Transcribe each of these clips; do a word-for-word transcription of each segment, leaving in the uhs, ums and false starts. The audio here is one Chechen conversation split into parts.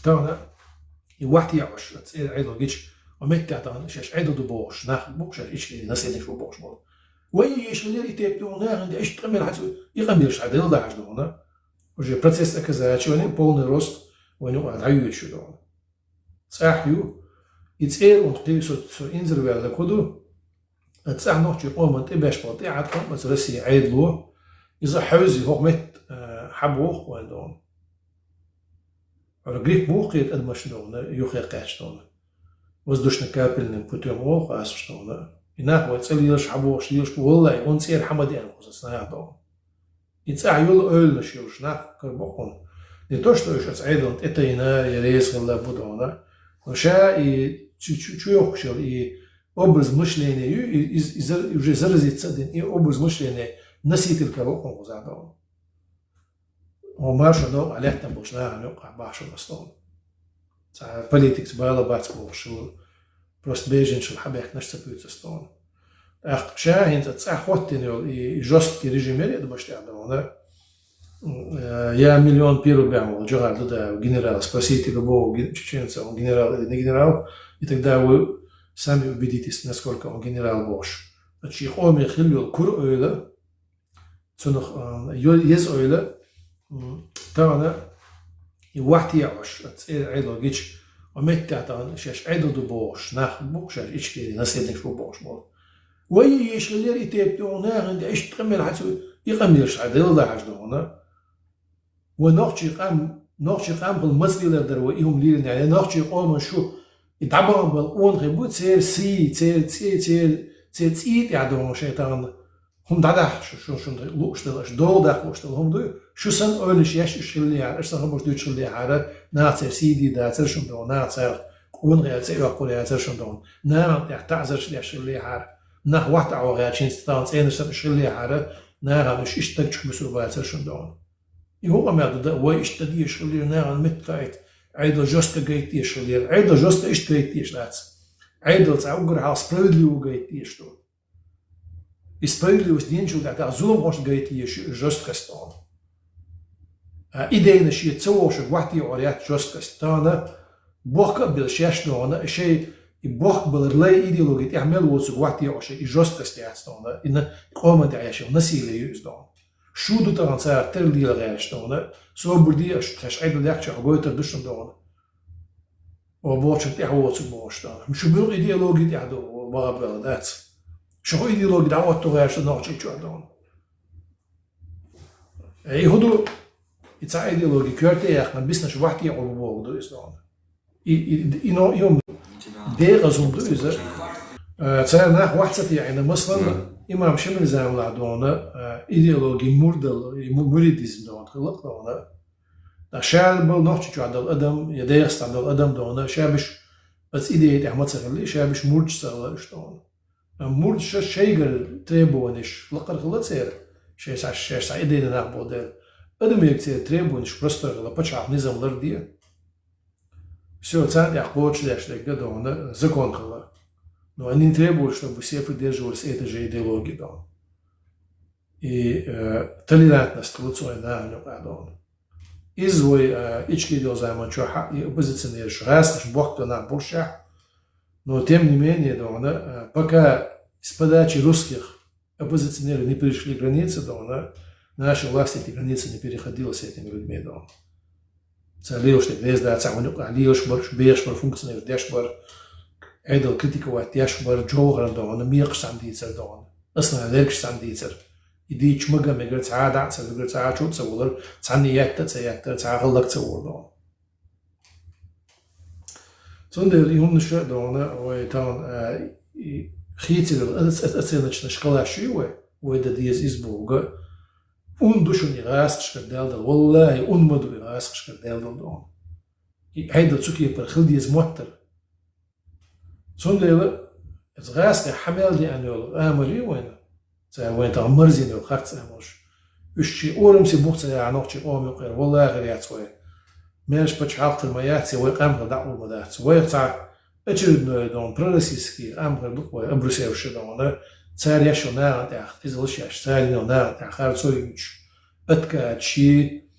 Тахана и вахт яхьуш, цӀера Ӏедал гича, а метте тахана шаьш Ӏедал ду бохуш, нах бу шаьш Ичкери наследник бу бохуш болу. Вай ешхилера и тайпа догӀу нахана, иштта къамел хьацу, и къамел ша дела дахьаш догӀуна. Уже процесс оказачивания, полный рост, вайна юкъа дӀайоьдуш ю догӀуна. ЦӀахь ю, и цӀера унт кхийсо, со инзар ваьлла ку ду, ЦӀахь нохчий къоман тӀебеш болу тӀеӀаткъам аца Россия Ӏедало, иза хьевзи хӀокху метта, а, хьабоху вайн догӀу. ХӀара грипп буху кхета адамашна догӀу, юххе кхаьчна догӀу. Воздушно-капельным путём оха асуш догӀу. И нах вай цӀе лелаш хьабохуш лелаш бу, валлахӀи, он цӀера хьама деана кхуза ца наха догӀу. И цӀахь йолу ойланаш йолуш нах карабо хьуна. Не то, что уьш аца Ӏедална тӀетайна я реза хилла бу догӀу. Но ша и чу, чу, чу йохкуш йолу и образ мышления ю, и, из, из, уже заразиться а дина, и образ мышления носитель карабо хьуна кхуза догӀу. Хьо маршо догӀу, а лаьттан болуш нахана юкъахь бахьаш аса догӀу. Цхьа политикаца бала бац бохуш, просто беженцашна хьабаьхкинарш ца буьйцу аса догӀу. ТӀаккха ша хӀинца цӀахь хӀоттийна йолу и, и жесткий режим яра и адамаш тӀехь догӀу. М, э, я миллион первый баьхьна волу Джохар Дудаев, генерал, спасите любого ге-, чеченца, он генерал или не генерал, и тогда вы сами убедитесь, насколько он генерал бохуш. Значит, и къоме хилла йолу кура ойла, цунах, а, йо-, еза ойла, м, тахана и вахт яхьуш, цӀера Ӏедал гича, а метте тахана шаьш Ӏедал ду бохуш, нах бу шаьш Ичкери наследник бу бохуш болу. Вай ешхилера и тайпа догӀу нахана, иштта къамел хьацу, и къамел ша дела дахьаш догӀуна. Вай нохчий къам, нохчий къам хила маца лелар дара вай и хӀума лелийна, я нохчий къоман шу, и дӀабахана болу къонахий бу, церан сий, церан цӀе, церан, церан цӀий тӀехь догӀу шайн тахана. ХӀума дӀадахьа шу, шу, шуна лууш дала, аша догӀу даккха лууш дала хӀума дуй, шу санна ойланаш еш уьш хиллехьара, аша сан хӀумаш дуьйцуш хиллехьара, наха церан сий дийр дацара шуна догӀу, наха царах къонахий аьлла цӀе йоккхур яцара шуна догӀу, нахана тӀехь таӀзарш деш хиллехьара, нах вахт а вахьа яьлча, хӀинца тахана цӀенаш санна уьш хиллехьара, нахана уьш иштта даг чу бисур бацара шуна догӀу. И хӀун къамел ду дан, вай иштта дан дезаш хиллера, нахана меттахайта, Ӏедал жестко гайта дезаш хиллера. Ӏедал жестко иштта гайта дезаш дац. Ӏедал цхьа уггар хьалха справедливо гайта дезаш ду. И справедливость динчул тӀаьхьа зуламхошна гайта езаш ю жесткость тӀехь. А идейна шен ца вовшург вахт йохур яц жесткость. Тахана бохка а белла шаьш догӀуна, шайн и бохка балар лай идеологи тӀехь мел воцург вахт йохуш и жесткость яц догӀуна, и на-, къоман тӀехь еш йолу насилие ю иза догӀуна. Шу ду тахана цара тера лела гӀерташ догӀуна, собар де аша, тхаьш Ӏедал яхча хьо гойтар ду шуна догӀуна. О, бохучун тӀехь воцург бохуш догӀуна. Шу муьлха идеологи тӀехь ду, бага белла дац. Шу хӀун идеологи дӀахӀотто гӀерташ ду нохчий чохь догӀуна. Э, и хӀун ду, и цхьа идеологи коьрте яьккхина, биснарш вахт йохур бу боху ду иза догӀуна. И, и, и, но, и хӀума декъаза хӀума ду иза. Э, цара нах вахт ца тӀеӀина, масала, имам Шемаль заманахь догӀуна, э, идеологи мурдал, и му-, муридизм догӀуна, хилла догӀуна. Ткъа ша бала Нохчийчохь долу адам, я Дагестан долу адам догӀуна, ша биш аца идея тӀехь ма ца хилли, ша биш мурдаш ца хилла уьш догӀуна. Амма мурдаш шайгара требованиш лакхара хилла церан, шаьш цхьа, шаьш цхьа идейна нах болу дела. Адамега церан требованиш простой хилла, пачхьалкх низам ларде. Всё, царна тӀехь кхочушдеш дерг догӀуна закон хилла. Но они не требовали, чтобы все придерживались этой же идеологии догӀуна. И, э, толерантность хилла цу вайн нахана юкъахь догӀуна. Иза вай, э, Ичкери йолу заман чохь и оппозиционераш гӀазкхаша бохкуш нах болушехь, но тем не менее догӀуна, э, пока с подачи русских оппозиционеры не перешли границы догӀуна, наши власти эти границы не переходила с этими людьми догӀуна. Цара лелаш дерг реза дац, цхьа вуьнуькъахь лелаш бара, уьш бехаш бара, функционераш деш бара, Ӏедал критиковать деш бара, Джохаран догӀуна, мекхаш цхьаьна дийцар догӀуна. Аслан лергаш цхьаьна дийцар. И дийцча мага мегар цхьа а дӀа а ца вигар, цхьа а чу а ца вулар, цхьанна етта а ца еттар, цхьа а гӀаллак ца вур догӀуна. Цундела и хӀуманаш а догӀуна, вай тахана, а, и хийцарал а, а, оценочный шкалаш ю вай, вай дан деза иза бохург. Ун ду шуна и гӀазкхашкара даьлла дала? ВаллахӀи, ун ма ду и гӀазкхашкара даьлла дала догӀуна. И Ӏедал цу кепара хила деза моттара. Цундела иза гӀазкхех хьа мел деана йолу амал ю вайна, цара вайна тахана марзийна йолу харц амалш. Уьш шен орамсе бух ца яхьа нохчийн къоман юкъера, валлахӀи, хир яц вай. Маьрша пачхьалкх хир ма яц, я вай къам хила дӀакъовла ма дац. Вайх цхьа очередной догӀуна пророссийский къам хир ду-кх вай, обрусевший догӀуна, цара еш йолу нахана тӀехь къизаллаш еш, цара йина йолу нахана тӀехь харцо йуьйцуш, откаташ йий,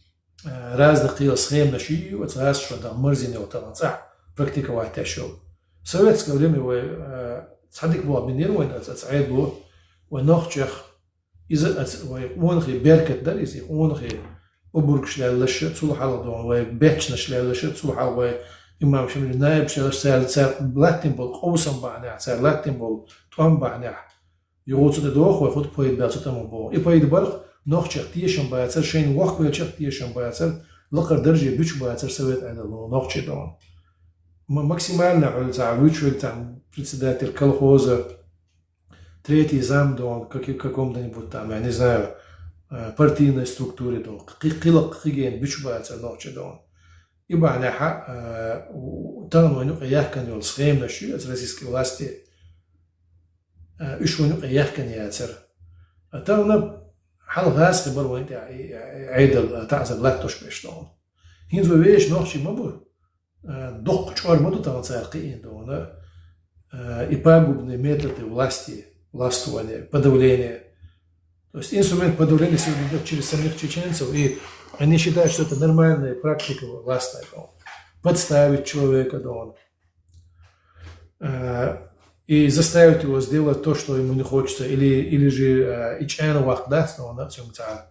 э, разных кхыйола схеманаш йий оцу гӀазкхашна тахана марзина йолу тахана цӀахь практиковать еш йолу. Советское время вай, э, цхьа дика болх бинера вайна оцу, оцу Ӏедало, вай нохчех, иза оцу вай къонахий беркат дара иза, и къонахий обручаш леллаша, цул хьалха доху вай бечанаш леллаша, цул хьалха вай имам Шамилан наибаш леллаша, цара, цара латтийна болу къовсам бахьанехь, цара латтийна болу тӀом бахьанехь. Юха цу тӀе доху вай хӀуд пайда баьлла цу тӀамах боху. И пайда барх нохчех тешам бацара, шайна вохкавеллачех тешам бацара, лакхара дарже буьтуш бацара совет Ӏедало нохчий доху. Ма-, максимально хьуьлла цхьа вуьтуш верг там председатель колхоза, третий зам доху, как, каком-то-нибудь там, я не знаю, э, партийной структуре доху. Кхи-, кхилакх кхигена буьтуш бацара нохчий доху. И бахьанехьа, э, у-, тахана вайна юкъа яхкана йолу схеманаш ю оцу российской власти, э, уьш вайна юкъа яхкана яцара. А тахана хьалха гӀазкхий бара вайна тӀехь, и, и, и Ӏедал, э, таӀзар латтош беш доху. ХӀинца вай вешан нохчий ма бу, э, дуккха чкъор ма ду тахана цара кхиийна доху, э, и пагубные методы власти, властвования, подавления. То есть инструмент подавления сегодня идёт через самих чеченцев, и они считают, что это нормальная практика властная, доху. Подставить человека, доху. Э, и заставить его сделать то, что ему не хочется, или, или же, э, и чӀана ваккха дац, доху, цуьнга цара.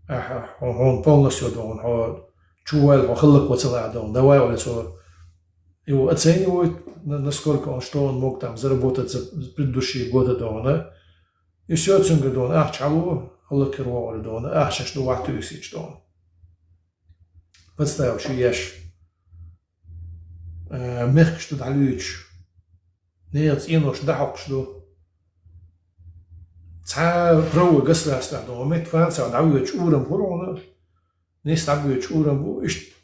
Ахьа, хьо-, хьуна полностью, доху, хьо чу ваьлла, хьо хӀаллакван ца лаьа, доху. Давай, олий цо, его оценивают, на-, насколько он, что он мог там заработать за предыдущие годы, доху. И всё, цуьнга, доху, ахча хьало, хӀаллакьхир ву, олий, доху, ахчанаш ду вахтуьйсийча, доху. Подставаш ю еш. Э, мехкаш ду дӀалуьйчуш. Нехан цӀенош дӀахьокхуш ду. Цхьа правовой государствехь, доху, метта Францехь дӀавоьдуш урам хуьлу хьуна, нийса дӀавоьдуш урам бу, иштта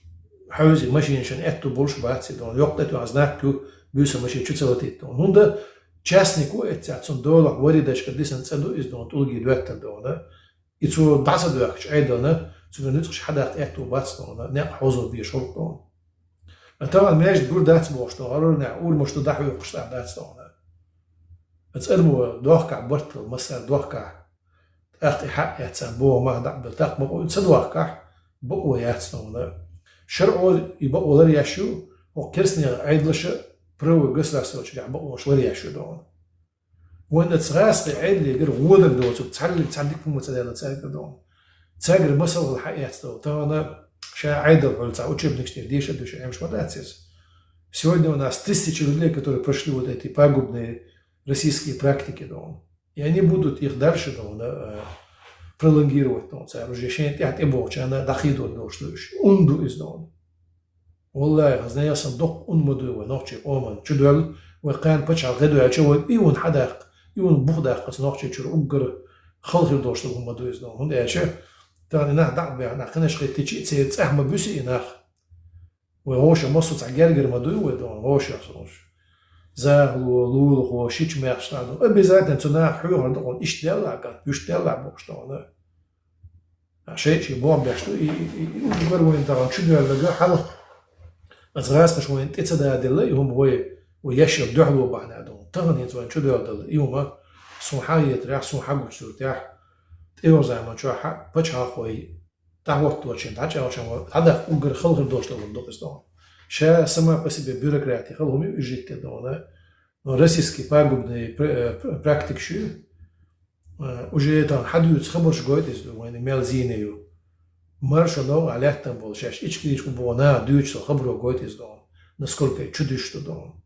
хьоьзий машинашна аьтту болуш бац и, доху, йоккха тӀетоьхна знак ю, буьйса машина чу ца латийта, доху. ХӀунда частнико эццехь цунна долахь вари дашка дисина цӀа ду иза, доху, тӀулгий доьттар, доху. И цо дӀа ца доьхкича Ӏедална, цуьнан нуьцкъаш хьадаккха аьтту бац, доху, некъ хьозо безаш хӀокху, доху. А тахана маьждиг гур дац бохуш, доху, гӀаролнехь урамаш ду дӀахьоькхуш цхьа дац, доху. Оцу адамо дохкахь бартал, массара дохкахь, тӀаккха и хьаъ эцна, боху мах дӀа а белла, тӀаккха бакъо ца дохкахь, бакъо яц, доху. ШарӀо и бакъо ларъеш ю, хӀокху керстанийн Ӏедалаша правовой государство йолчу дехьа бакъонаш ларъеш ю, доху. Вайн оцу гӀазкхийн Ӏедалегара гӀодах доцург цхьаллиг цхьа дика хӀума ца даьлла цаьрга, доху. Цаьргара масал хила хьаэцна, доху. Тахана ша Ӏедал хьуьлла цхьа учебникаш тӀера деша а дуьйш Ӏемаш ма дац иза. Сегодня у нас тысячи людей, которые прошли вот эти пагубные российские практики, доху. И они будут их дальше, доху, э, пролонгировать, доху, цара уже шайна тӀехь тӀебогӀучарна дӀакхийдор долуш ду уьш. Ун ду иза, доху. Валлахи, хазна ясан доккха ун ма дуй вай нохчийн къоман чудоьлла, вай кхана пачхьалкх гӀедоьлча, вай и ун хьадаккха, и ун бух даккха аса нохчийн чуьра уггар хала хир долуш долу хӀума ма дуй иза, доху. ХӀунда аьлча тахана и нах дӀа а баьхна, кхинаш хӀиттичи, церан цӀахь ма буьсу и нах. Вай гӀоша массо цхьа гергара ма дуй вай, доху, гӀошах схуш. Захало, лулахо, шича мехаш дӀа ду. Обязательно цу наха хьоьхур ду хьуна, иштта делла а кӀант, уьш делла а бохуш, доху. Шайчи боху беш ду, и, и, и, и уггар вайн тахана чудоьлларг хьалха. Аса гӀазкхаша вайн тӀе ца даделла, и хӀума вай, вай еш йолу дуьхьало бахьана ду. Тахана хӀинца вайн чудоьлла дала, и хӀума суна хьахетарехь, суна хьагучу суртехь, тӀейогӀу заман чохь пачхьалкхой дӀахӀотточун, дӀачӀагӀчун вара, хьадаккха уггар хала хир долуш долу ду иза, доху. Ша сама по себе бюрократия хала хӀума ю, уьш житте, доху. Но российский пагубный пр-, э, пр-, практика шу, э, уже тахана хьадуьйцу хабарш гойту иза, вайна мел зийна ю. Маршо новкъа лаьттан болу шаьш ичкарийчу боху наха дуьйцу хабаро гойту иза, доху, насколько и чудуьйш ду, доху.